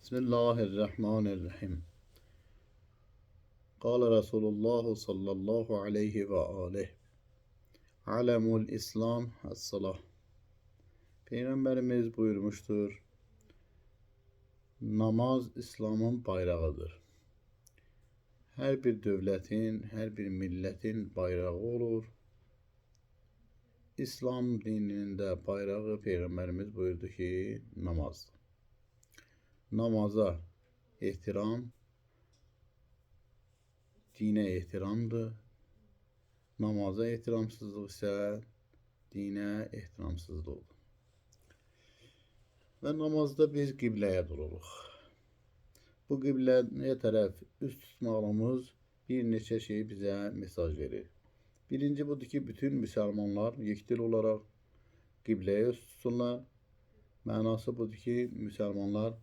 Bismillahirrahmanirrahim. Qala Rasulullah sallallahu aleyhi ve aleyh. Alemul İslam es-salah. Peygamberimiz buyurmuştur. Namaz İslam'ın bayrağıdır. Hər bir dövlətin, hər bir millətin bayrağı olur. İslam dininin də bayrağı Peyğəmbərimiz buyurdu ki, namazdır. Namaza ehtiram, dinə ehtiramdır. Namaza ehtiramsızlıq isə dinə ehtiramsızlıqdır. Və namazda biz qibləyə dururuq. Bu qibləyə tərəf üz tutmağımız bir neçə şey bizə mesaj verir. Birinci budur ki, bütün müsəlmanlar yekdil olaraq qibləyə üz tutsunlar. Mənası budur ki, müsəlmanlar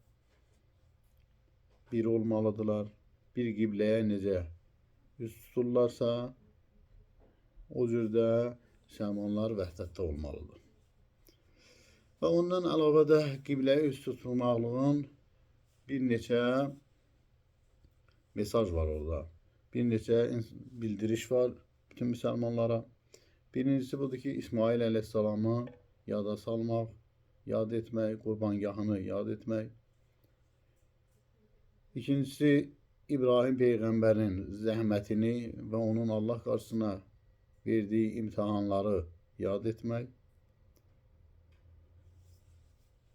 bir olmalıdırlar. Bir qibləyə necə üz tuturlarsa, o cür də müsəlmanlar vəhdətdə olmalıdır. Və ondan əlavə də qibləyə üz tutmaqlığın bir neçə mesaj var orada. Bir neçə bildiriş var bütün müsəlmanlara. Birincisi budur ki, İsmail əleyhissalamı yada salmaq, yad etmək, qurbangahını yad etmək. İkincisi, İbrahim peyğəmbərin zəhmətini və onun Allah qarşısına verdiyi imtahanları yad etmək.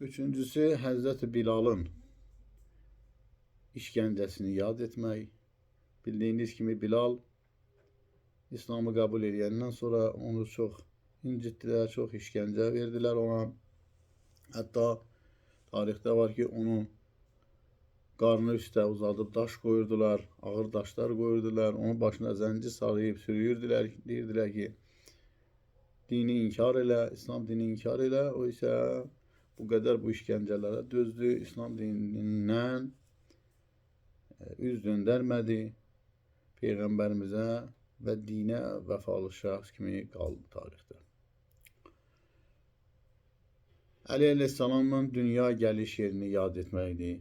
Üçüncüsü, Həzrəti Bilalın işgəncəsini yad etmək. Bildiyiniz kimi Bilal İslamı qəbul edəndən sonra onu çox incitdilər, çox işgəncə verdilər ona. Hətta tarixdə var ki, onun qarnı üstə uzadıb daş qoyurdular, ağır daşlar qoyurdular, onun başına zənci sarıyıb sürüyürdülər, deyirdilər ki, dini inkar elə, İslam dini inkar elə. O isə bu qədər bu işgəncələrə dözdü, İslam dinindən üz döndərmədi, Peyğəmbərimizə və dinə vəfalı şəxs kimi qaldı tarixdə. Əli əleyhissalamın dünya gəliş yerini yad etməkdir.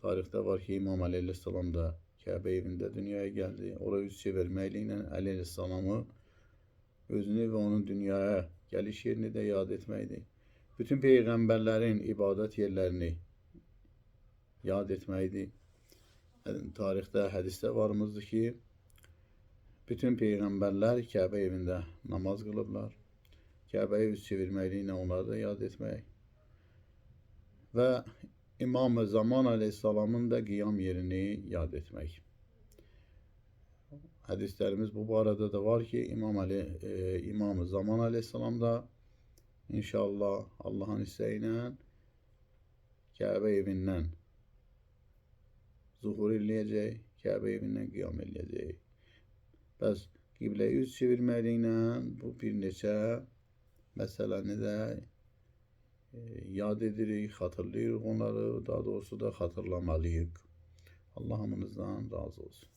Tarixdə var ki, İmam Əli əleyhissalam da Kəbə evində dünyaya gəldi. Ora üz çevirməklə Əli əleyhissalamı özünü və onun dünyaya gəliş yerini də yad etməkdir. Bütün peyğəmbərlərin ibadət yerlərini yad etməkdir. Tarixdə, hədisdə varımızdır ki, bütün peyğəmbərlər Kəbə evində namaz qılıblar. Kəbəyə üz çevirməklə onları da yad etmək. Və İmam-ı Zaman əleyhissalamın da qiyam yerini yad etmək. Hədislərimiz bu barədə də var ki, İmam-ı Zaman əleyhissalam da inşallah Allahın istəyi ilə Kəbə evindən zuhur eləyəcək, Kəbə evindən qiyam eləyəcək. Bəs qibləyə üz çevirməklə bu bir neçə məsələni də yad edirik, xatırlayırıq onları, daha doğrusu da xatırlamalıyıq. Allah hamınızdan razı olsun.